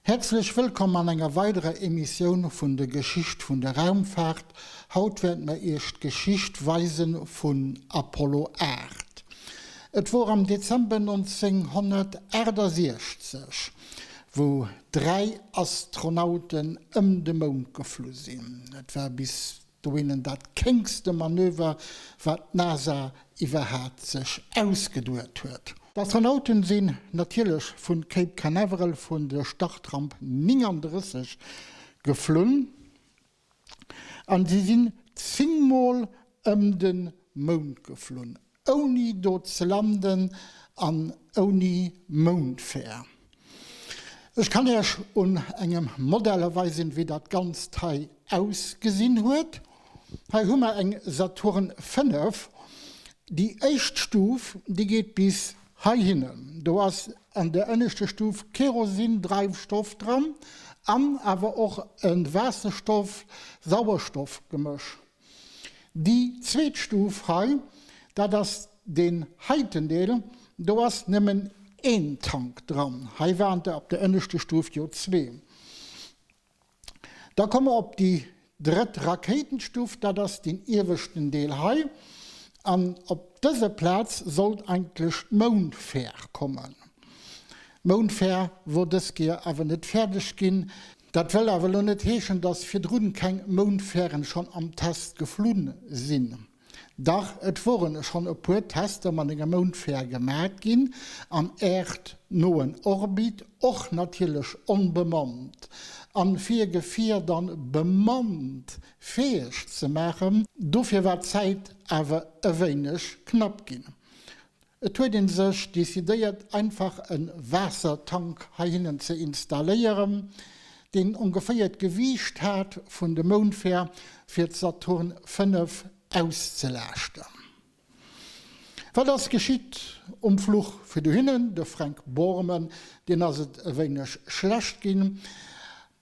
Häerzlech wëllkomm an enger weiderer Emissioun vun de Geschicht vun der Raumfahrt. Haut wäert mer iech d'Geschicht weisen vun Apollo 8. Et wor am Dezember 1968 wou 3 Astronauten ëm de Mound geflu sinn. Et war bis dohinnen dat kéngste Manöver wat d'NASA iwwerhaat sech ausgeduet huet. D'Astronauten sinn natierlech vun Cape Canaveral vun der Startramp 39 geflunn. An si sinn 10 mol ëm de Mound geflunn, ouni do ze landen an ouni Moundfähr. Ech kann Iech un engem Modell weisen, wéi dat Ganzt hei ausgesinn huet. Hei hu mer eng Saturn 5. Déi éischt Stuf, déi geet bis Heihinnen, do ass an der ënneschter Stuf Kerosin-Dreifstoff dran an awer och e Waasserstoff-Sauerstoff-Gemësch. Déi zweet Stuf hei, dat ass deen heiten Deel, do ass nëmmen een Tank dran. Hei waren der op der ënneschter Stuf jo zwee. Da komme mer op déi drëtt Rakéitenstuf, dat ass deen ieweschten Deel hei. An op dëse Plaz sollt eigentlech d'Moundfähr kommen. D'Moundfähr wor dës Kéier awer net fäerdeg ginn. Dat wëll awer elo net heeschen, dass virdrun keng Moundfähren schonn am Test geflunn sinn. Dach, et woren schonn e puer Tester mat enger Moundfähr gemat ginn, am äerdnoen Orbit, och natierlech onbemannt. An fir Gefier dann bemannt fäeg ze maachen, dofir war d'Zäit awer e wéineg knapp ginn. Et huet een sech decidéiert einfach en Waassertank heihinnen ze installéieren, deen ongeféier d'Gewiicht hat vun de Moundfähr fir d'Saturn 5 auszelaaschten. Wat ass geschitt um Fluch fir dohinnen? De Frank Borman, deen ass et e wéineg schlecht ginn.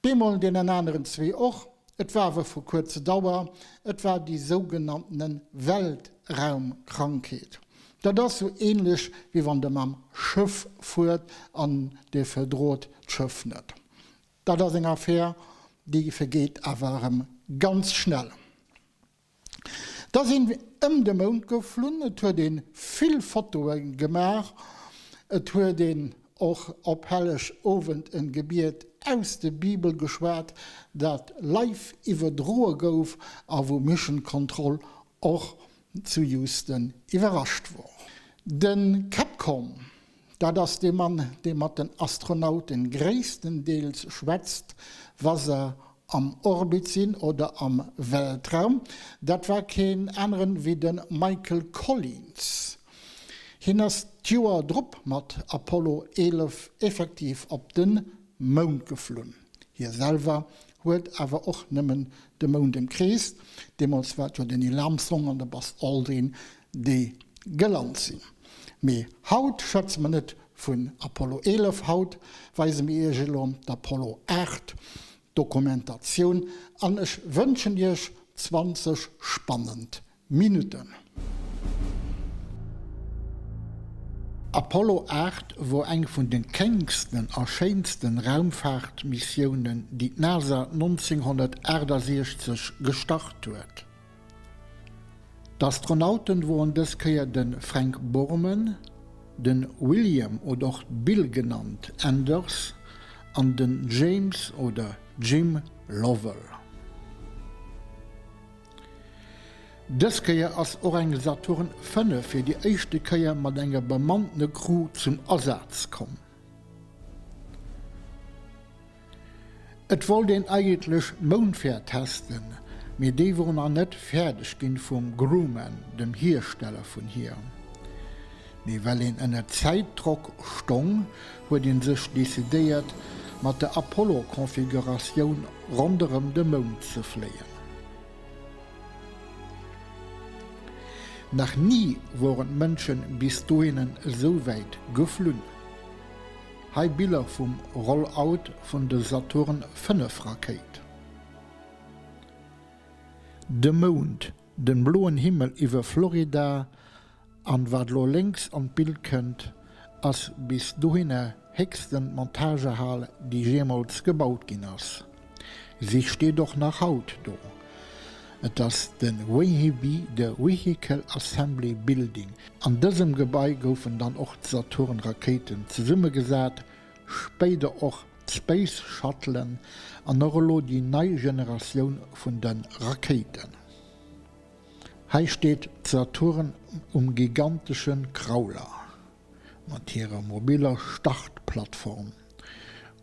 Bemol deenen aneren zwee och. Et war awer vu kuerzer Dauer, et war déi sougenanntene Weltraumkrankheet. Dat ass sou ähnlech wéi wann der mam Schëff fuert an dir verdrot d'Schëff net. Dat ass eng Affär, déi vergeet awer erëm ganz schnell. Da sinn ëm de Mound geflunn, et huet een vill Fotoe gemaach, et huet een och op Helleg Owend en Gebiet aus de Bibel geschwat, dat live iwwerdroe gouf a wou Mission Control och zu Houston iwwerrascht wor. De Capcom Dat ass dee Mann, dee mat den Astronauten gréisstendeels schwätzt, wa se am Orbit sinn oder am Weltraum. Dat war keen aneren wéi de Michael Collins. Hien ass d'Joer drop mat Apollo 11 effektiv op de Mound geflunn. Hie selwer huet awer och nëmmen de Mound ëmkreest. Deemools war et jo den Neil Armstrong an de Buzz Aldrin, déi gelant sinn. Mee haut schwätze mer net vun Apollo 11, haut weise mir iech elo d'Apollo 8 Dokumentatioun an ech wënschen iech 20 spannend Minutten. Apollo 8 wor eng vun de kéngsten a schéinsten Raumfaartmissiounen, déi d'NASA 1968 gestart huet. D'Astronauten woren dës Kéier de Frank Borman, de William oder och Bill genannt Anders an den James oder Jim Lovell. Dës Kéier ass och eng Saturn V fir déi éischte Kéier mat enger bemannte Crew zum Asaz komm. Et wollt een eigentlech Moundfähr testen, mee déi wor nach net fäerdeg ginn vum Grumman, dem Hiersteller vun hir. Mee well een ënner Zäitdrock stong, huet een sech decidéiert mat der Apollo-Konfiguratioun ronderëm de Mound ze fléien. Nach ni woren d'Mënschen bis dohinnen esou wäit geflunn. Hei Biller vum Roll-Out vun de Saturn V Rakéit. De Mound, den bloen Himmel iwwer Florida an wat lo lénks an d'Bild kënnt ass bis dohinner héchsten Montagehal déi jemols gebaut ginn ass. Si steet och nach haut do. Et ass de VAB, de Vehicle Assembly Building. An dësem Gebai goufen dann och d'Saturn-Rakéiten zesummegesat, spéider och d'Space Shuttlen an och elo déi nei Generatioun vun de Rakéiten. Hei steet d'Saturn um gigantesche Crawler mat hirer mobiller Startplattform.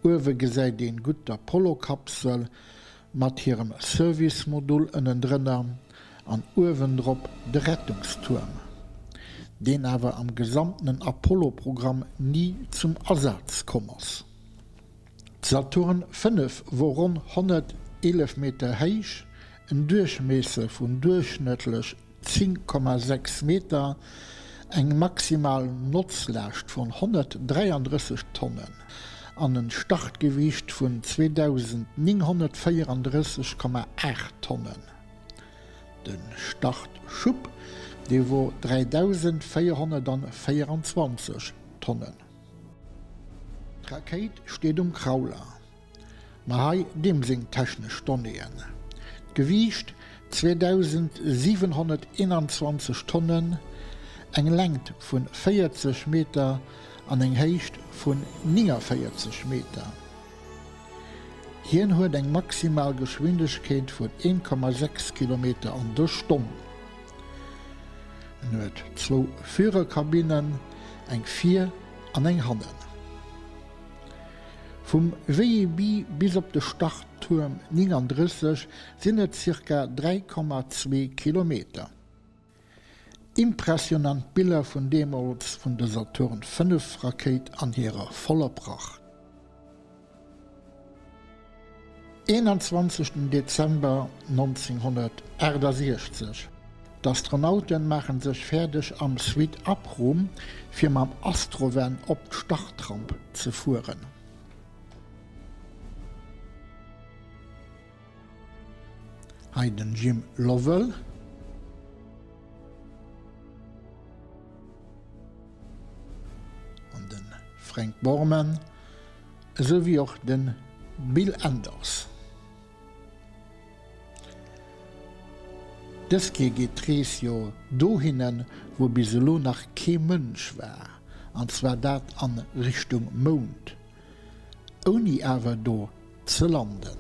Uewe gesäit een gutt d'Apollo-Kapsel mat hirem Service-Modul ënnendrënner an uewendrop de Rettungstuerm, deen awer am gesamtenen Apollo-Programm ni zum Asaz komm ass. D'Saturn V wor ronn 111 Meter héich, en Duerchmiesser vun duerchschnëttlech 10,6 Meter, eng maximal Notzlaascht vun 133 Tonnen an en Startgewiicht vun 2.934,8 Tonnen. De Startschub, dee wor 3.424 Tonnen. D'Rakéit steet um Crawler. Ma hei deem seng technesch Donnéeën, D'Gewiicht 2.721 Tonnen, eng Längt vun 40 Meter an eng Héicht vun 49 Meter. Hien huet eng maximal Geschwindegkeet vun 1,6 Kilometer an der Stonn. En huet zwou Führerkabinnen, eng vir an eng hannen. Vum VEB bis op de Starttuerm 39 sinn et ca. 3,2 Kilometer. Impressionant Biller vun deemools vun der Saturn V Rakéit an hirer voller Pracht. 21 Dezember 1968, D'Astronauten maachen sech fäerdeg am Suite-Up Room fir mam Astrovan op d'Startramp ze fueren. Hei den Jim Lovell. An den Frank Borman. Esou wéi och de Bill Anders. Dës Keer geet d'Rees jo dohinne wou bis elo nach kee Mënsch war, an zwar dat an Richtung Mound, ouni awer do ze landen.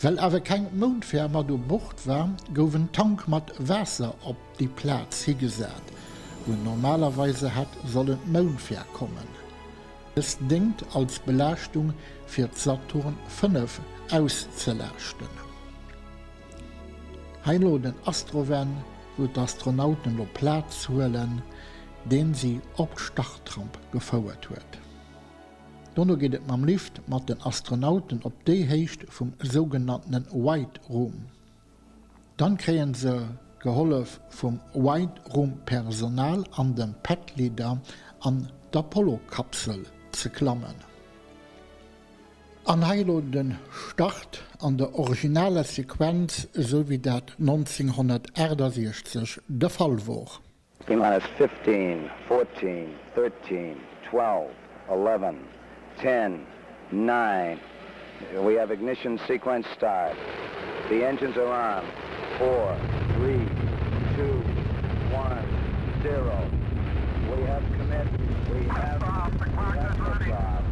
Well awer keng Moundfähr mat u Bord war, gouf en Tank mat Waasser op déi Plaz higesat, wou normalerweise hätt sollen d'Moundfähr kommen. Dës déngt als Belaaschtung fir d'Saturn V auszelaaschten. Hei elo den Astrovan, wou d'Astronauten elo Plaz huelen, deen si op d'Startramp gefouert huet. Dono geet et mam Lift mat den Astronauten op déi Héicht vum sougenanntenen White Room. Dann kréien se gehollef vum White Room Personal an dem Pad Leader an d'Apollo Kapsel ze klammen. An hei elo den Start an der originaler Sequenz esou wéi dat 1968 de Fall wor. T-minus 15, 14, 13, 12, 11, 10, 9, we have ignition sequence start. The engines are on. 4, 3, 2, 1, 0. We have commit. We have, we have liftoff.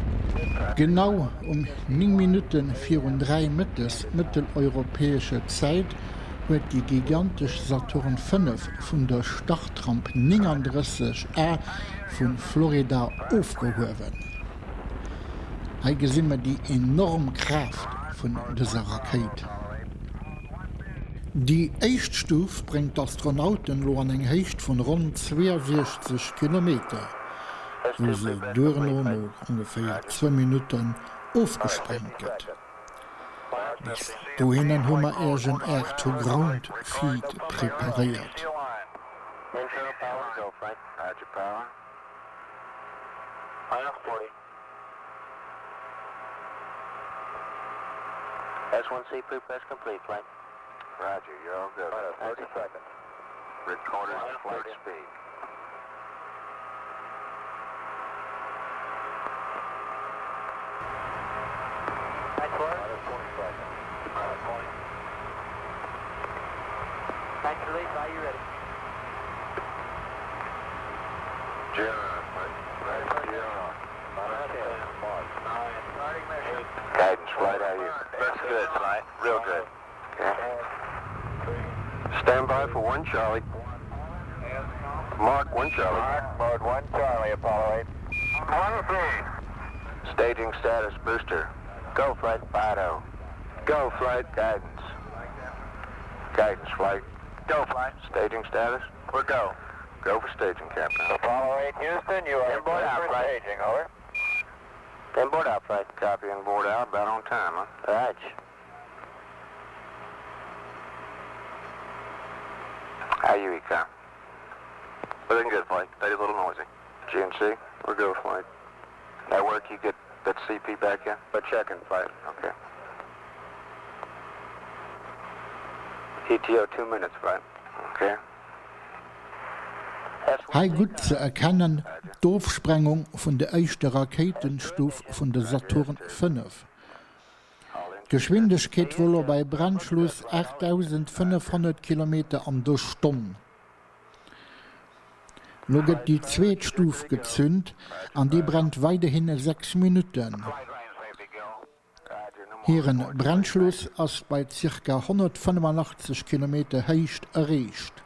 Genau um 9 Minutte virun 3 mëttes mëtteleuropäescher Zäit huet déi gigantesch Saturn V vun der Startramp 39 A vu Florida ofgehuewen. Hei gesi mer déi enorm Kraaft vun dëser Rakéit. Déi éischt Stuf bréngt d'Astronauten elo an eng Héicht vun ronn 62 Kilometer, wou se duerno no ongeféier zwou Minutten ofgesprengt gëtt. Bis dohinner hu mer Iech en Air to Ground Feed preparéiert. Stand by for one Charlie. Mark one Charlie. Mark, mode one Charlie, Apollo 8. One C. Staging status booster. Go flight Fido. Go flight guidance. Guidance flight. Go flight. Staging status. We're go. Go for staging, Captain. Apollo 8 Houston, you are Inboard out, for staging, over. Inboard out, flight. Copy inboard out, about on time, huh? Raj. How you, Econ? Looking good, flight. Very little noisy. GNC, we're go, flight. That work, you get that CP back in? But checking, flight. Okay. ETO two minutes, flight. Okay. Hei gutt ze erkennen d'Ofsprengung vun der éischter Rakéitenstuf vun der Saturn V. D'Geschwindegkeet wor lo bei Brennschluss 8.500 Kilometer an der Stonn. Lo gëtt déi zweet Stuf gezünt an déi brennt weiderhin 6 Minutten. Hiren Brennschluss ass bei zirka 185 Kilometer Héicht erreecht.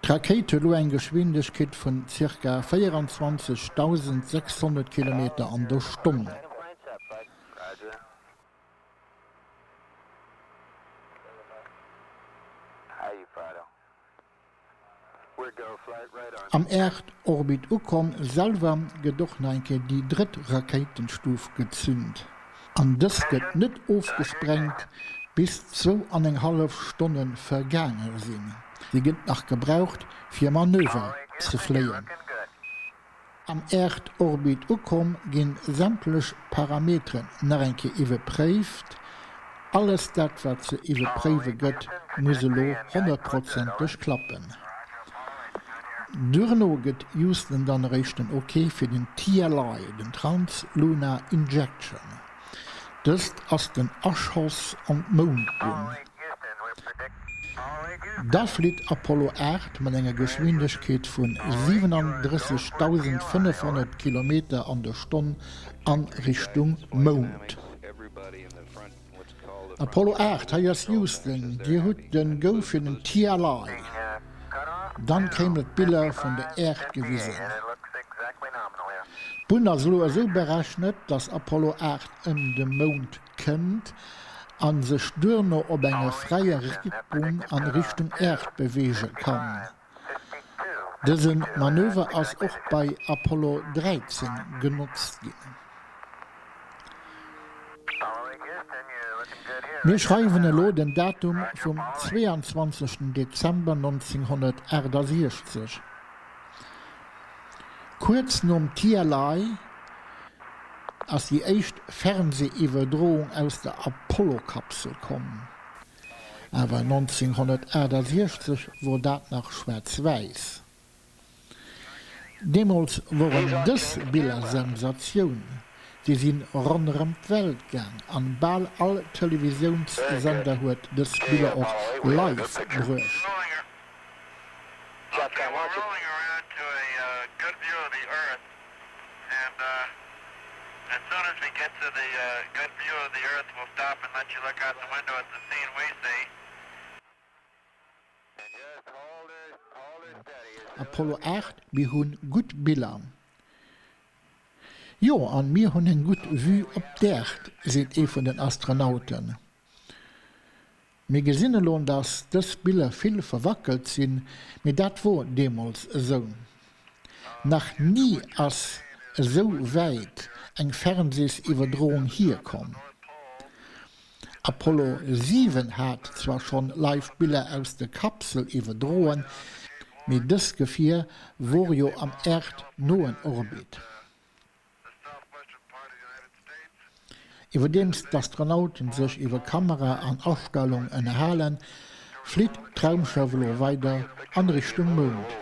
D'Rakéit huet lo eng Geschwindegkeet vun zirka 24.600 Kilometer an der Stonn. Am Äerdorbit ukomm selwer gëtt och nach eng Kéier déi drëtt Rakéitenstuf gezünt an dës gëtt net ofgesprengt bis zwou an eng hallef Stonne vergaange sinn. Si gëtt nach gebraucht fir Manöver ze fléien. Am Äerdorbit ukomm, ginn sämtlech Parameteren nach eng Kéier iwwepréift. Alles dat wat ze iwwepréiwe gëtt, muss elo honnertprozenteg klappen. Duerno gëtt Houston dann eréischt den Ok fir den TLI, den Trans-Lunar Injection. Dëst ass den Aschoss an d'Moundbunn. Da flitt Apollo 8 mat enger Geschwindegkeet vu 37.500 Kilometer an der Stonn a Richtung Mound. Apollo 8, hei ass Houston, Dir hutt de Go fir den TLI. Dann kéimen d'Biller vun der Äerd gewisen. D'Bunn ass elo esou berechnet, dass Apollo 8 ëm de Mound kënnt a sech duerno op enger fräier Réckbunn an Richtung Äerd beweege kann. Dëse Manöver ass och bei Apollo 13 genotzt ginn. Mir schreiwen elo den Datum vum 22 Dezember 1968. Kuerz nom TLI ass déi éischt Fernsehiwwerdroung aus der Apollo-Kapsel komm. Awer 1968 wor dat nach schwaarz-wäiss. Deemools woren dës Biller Sensatioun, déi sinn ronderëm d'Welt gaang an bal all Televisiounssender huet dës Biller och live bruecht. Apollo 8, Mir hunn gutt Biller. Jo, an mir hunn eng gutt Vue op d'Äerd, seet ee vun den Astronauten. Mir gesinn elo, dass dës Biller vill verwackelt sinn, mee dat wor deemools esou. Nach ni ass esou wäit eng Fernseesiwwerdroung hierkomm. Apollo 7 hat zwar schonn live Biller aus de Kapsel iwwerdroen, mee dëst Gefier wor jo am äerdnoen Orbit. Iwwerdeems d'Astronauten sech iwwer Kamera an Astellung ënnerhalen, flitt d'Raumschëff elo weider an Richtung Mound.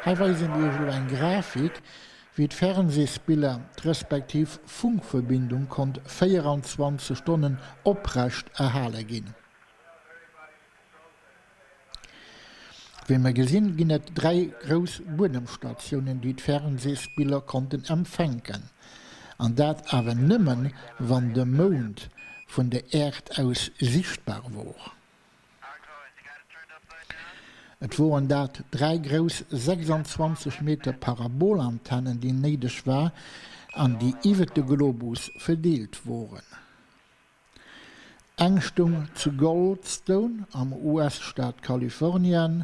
Hei weise mir iech elo eng Grafik, wéi d'Fernseesbiller respektiv Funkverbindung konnt 24 Stonnen oprecht erhale ginn. Wéi mer gesinn, ginn et 3 grouss Buedemstatiounen, déi d'Fernseesbiller konnten empfänken. An dat awer nëmmen, wann de Mound vun der Äerd aus sichtbar wor. Et woren dat 3 grouss 26 Meter Parabolantennen, déi néideg war an déi iwwert de Globus verdeelt woren. Eng stung zu Goldstone am US-Staat Kalifornien,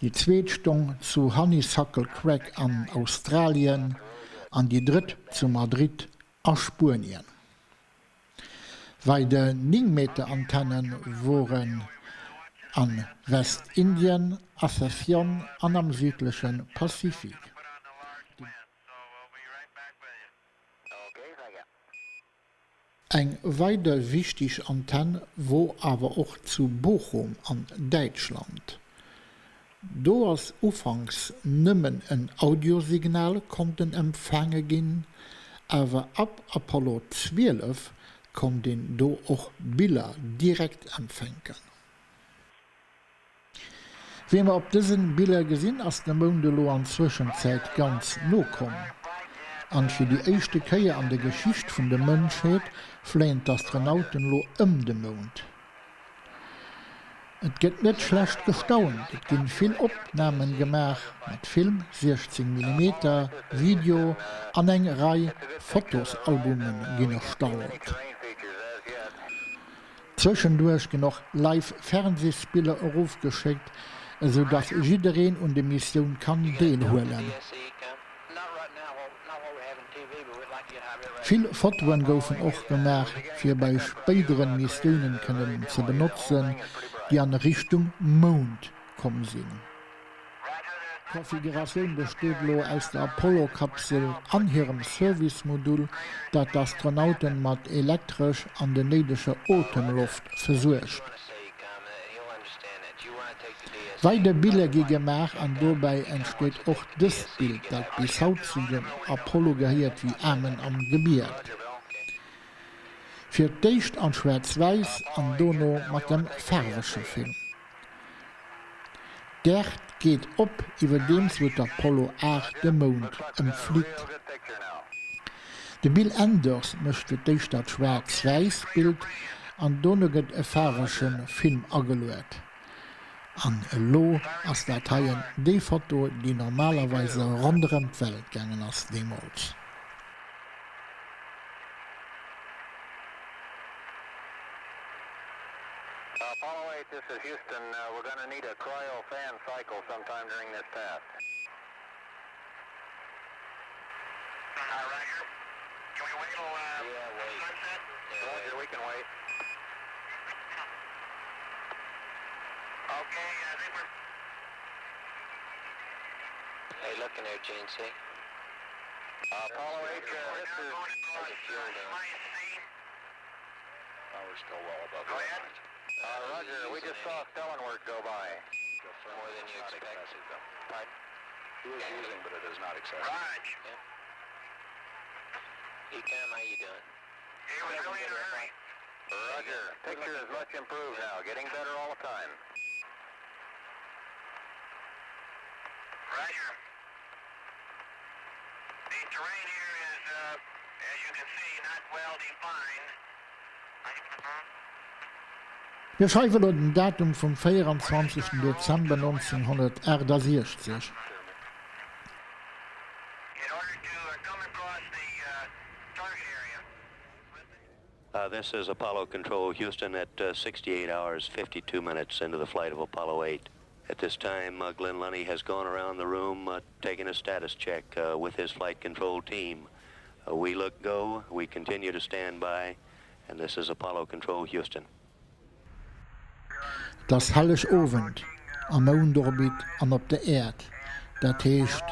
déi zweet stong zu Honeysuckle Creek an Australien an déi drëtt zu Madrid a Spuenien. Weider 9 Meter Antenne woren a Westindien, Asunción an am südleche Pazifik. Eng weider wichteg Antenn wor awer och zu Bochum an Däitschland. Do ass ufanks nëmmen en Audiosignal konnten empfaange ginn, awer ab Apollo 12 konnt een do och Biller direkt empfänken. Wéi mer op dësen Biller gesinn ass de Mound elo an Zwëschenzäit ganz no komm. An fir déi éischte Kéier an der Geschicht vun der Mënschheet fléien d'Astronauten elo ëm de Mound. Et gëtt net schlecht gestaunt, et ginn vill Opnamen gemaach mat Film, 16 Millimeter, Video an eng Rei Fotosalbumen ginn erstallt. Zwëschenduerch ginn och live Fernsehsbiller erofgeschéckt, esou dass jiddereen un de Missioun kann deelhuelen. Vill Fotoen goufen och gemaach fir bei spéideren Missiounen kënnen ze benotzen, déi an Richtung Mound komm sinn. D'Konfiguratioun besteet elo aus der Apollo-Kapsel an hirem Service-Modul, dat d'Astronauten mat Elektresch an der néideger Otemloft versuergt. Weider Biller gi gemaach an dobäi entsteet och dëst Bild, dat bis haut zu dem Apollo gehéiert wéi Amen am Gebiet. Fir d'éischt an Schwaarz-Wäiss an dono mat dem faarwege Film. D'Äerd geet op, iwwerdeems wou d'Apollo 8 de Mound ëmflitt. De Bill Anders mécht fir d'éischt dat schwaarz-wäiss Bild an dono gëtt e faarwege Film ageluet. An elo ass dat heien déi Foto, déi normalerweis ronderëm d'Welt gaangen ass deemools. Apollo 8, this is Houston. We're gonna need a cryo fan cycle sometime during this pass. Roger. Can we wait till yeah, wait. sunset? Yeah, Roger, we can wait. Okay, I think we're... Hey, look in there, GNC. Apollo 8, this is... There's a fuel down. Power's still well above Go ahead. Uh, Roger, we just saw Stellenwerk go by. More than you expect. Excessive, though. Pardon? He is using, but it is not excessive. Raj. Yeah. Ecom, how you doing? He was really in a hurry. Roger. Picture is much improved now. Getting better all the time. Roger. The terrain here is, uh, as you can see, not well defined. Mir schreiwe lo den Datum vum 24. Dezember 1968. This is Apollo Control Houston at 68 hours 52 minutes into the flight of Apollo 8. At this time, Glenn Lunny has gone around the room taking a status check with his flight control team. We look go, we continue to stand by, and this is Apollo Control Houston. Et ass Hellegowend am Moundorbit an op der Äerd, dat heescht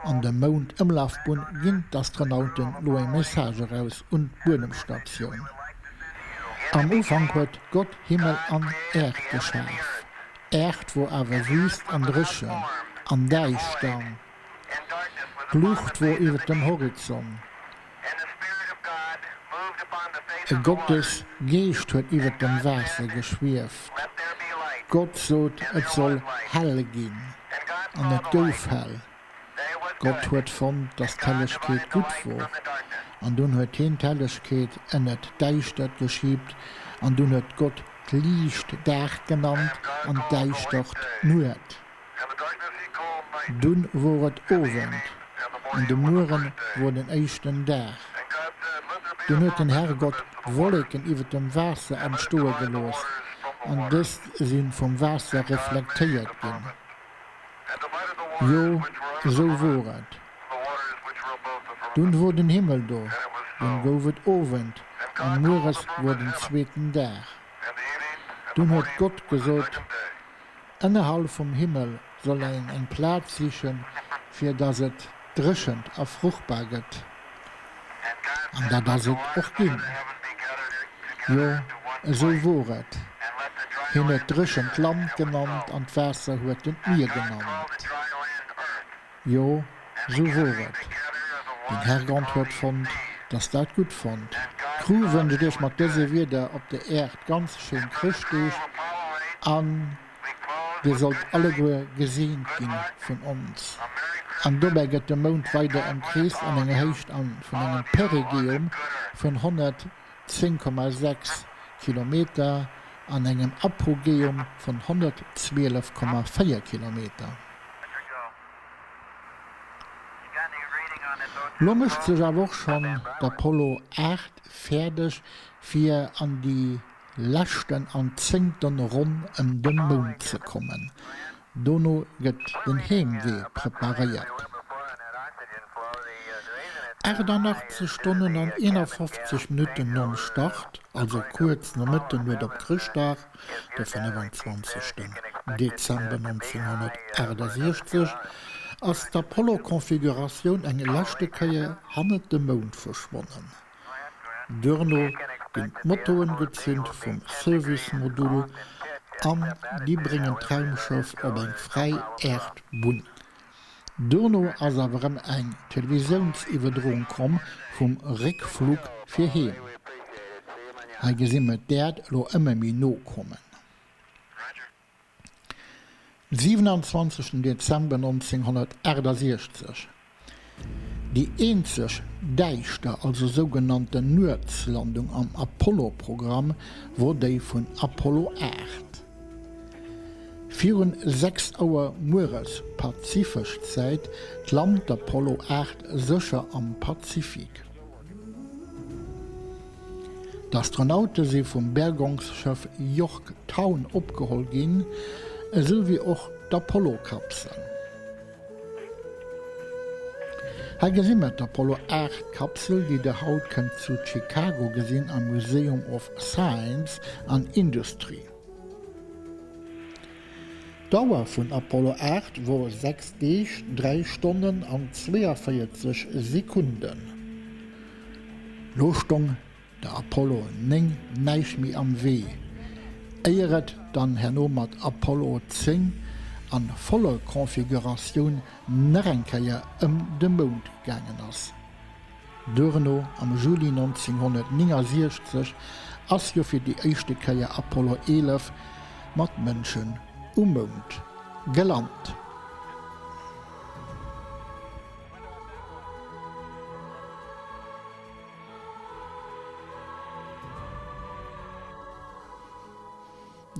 an der Moundëmlafbunn ginn d'Astronauten lo e Message eraus un d'Buedemstatioun. Am Ufank huet Gott Himmel an Äerd geschaf. Äerd wor awer wüst an dréchen an däischter. D'Luucht wor iwwer dem Horizont. E Gottes Geescht huet iwwer dem Waasser geschwieft. Gott sot, Et soll hell ginn. An et gouf hell. Gott huet fonnt, datt d'Hellegkeet gutt wor. An dunn huet hien d'Hellegkeet ënnert d'Däischtert geschiebt, an dunn huet Gott d'Liicht Dag genannt an d'Däischtert Nuet. Dunn wor et Owend, an de Mueren wor den éischten Dag. Dunn huet den Herrgott Wolleken iwwer dem Waasser entstoe gelooss, an dëst si vum Waasser reflektéiert ginn. Jo, esou wor et. Dunn wor den Himmel do, dunn gouf et Owend, an mueres wor den zweeten Dag. Dunn huet Gott gesot, Ënnerhalb vum Himmel soll een eng Plaz sichen, fir datt et dréchent a fruchtbar gëtt. An dat ass et och ginn. Jo, esou wor et. Hien huet d'Dréchent Land genannt an d'Waasser huet en d'Mier genannt. Jo, sou wor et. Den Herrgott huet fonnt, dass dat gutt fonnt. D'Crew wënscht iech mat dëse Wieder op der Äerd ganz schéin Chrëschtdeeg an dir sollt alleguer geseent ginn vun ons. An dobäi gëtt de Mound weider ëmkreest an enger Héicht an vun engem Perigäum vun 110,6 Kilometer an engem Apogäum vun 112,4 Kilometer. Lo mécht sech awer och schonn d'Apollo 8 fäerdeg fir an déi leschten an zéngten Ronn ëm de Mound ze kommen. Dono gëtt den Heemwee preparéiert. 88 Stonnen an 51 Minutten nom Start, also kuerz no Mëtternuet op Chrëschtdag, De 25 Dezember 1968 ass d'Apollo-Konfiguratioun eng leschte Kéier hannert dem Mound verschwonnen. Duerno ginn d'Motoren gezünt vum Service-Modul an déi bréngen d'Raumschëff op eng fräi Äerdbunn. Duerno ass awer erëm eng Televisiounsiwwerdroung komm vum Réckflug fir heem. Hei gesi mer d'Äerd elo ëmmer méi no kommen. 27 Dezember 1968, Déi eenzeg däischter, also sougenannten Nuetslandung am Apollo-Programm wor déi vun Apollo 8. Virun 6 Auer mueres pazifesch Zäit lant d'Apollo 8 sécher am Pazifik. D'Astronaute si vum Bergungsschëff Yorktown opgeholl ginn, esou wéi och d'Apollo-Kapsel. Hei gesi mer d'Apollo 8 Kapsel, déi der haut kënnt zu Chicago gesinn am Museum of Science and Industry. D'Dauer vun Apollo 8 wor 6 Deeg, 3 Stonnen an 42 Sekunden. Lo stong der Apollo 9 näischt méi am Wee, éier et dann herno mat Apollo 10 an voller Configuratioun nach eng Kéier ëm de Mound gaangen ass. Duerno, am Juli 1969, ass jo fir déi éischte Kéier Apollo 11 mat Mënschen um Mound gelant.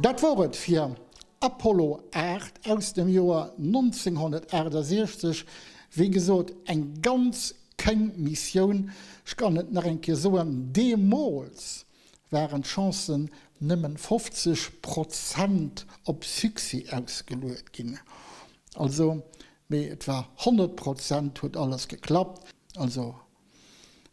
Dat wor et fir Apollo 8 aus dem Joer 1968. Wéi gesot, eng ganz kéng Missioun. Ech kann et nach eng Kéier soen, deemools waren d'Chancen nëmmen 50 Prozent op Succès ausgeluet ginn. Also, mee et war 100 Prozent huet alles geklappt. Also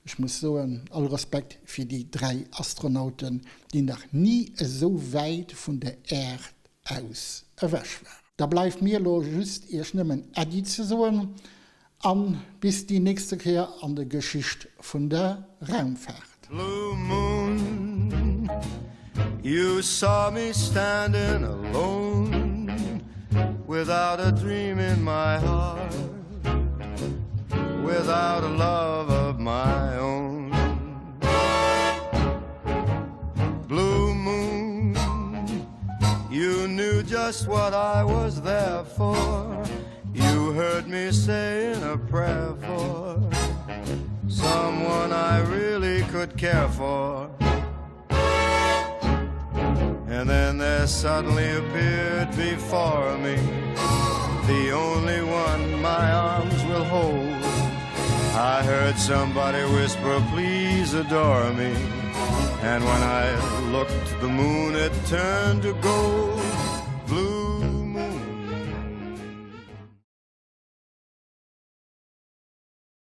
ech muss soen, all Respekt fir déi 3 Astronauten, déi nach ni esou wäit vun der Äerd aus ewech waren. Da bleift mir elo just iech nëmmen Äddi ze soen an bis déi nächste Kéier an der Geschicht vun der Raumfahrt. Blue moon, you saw me standing alone Without a dream in my heart Without a love of my own Blue moon, you knew just what I was there for You heard me saying a prayer for Someone I really could care for And then there suddenly appeared before me The only one my arms will hold I heard somebody whisper, please adore me And when I looked the moon it turned to gold.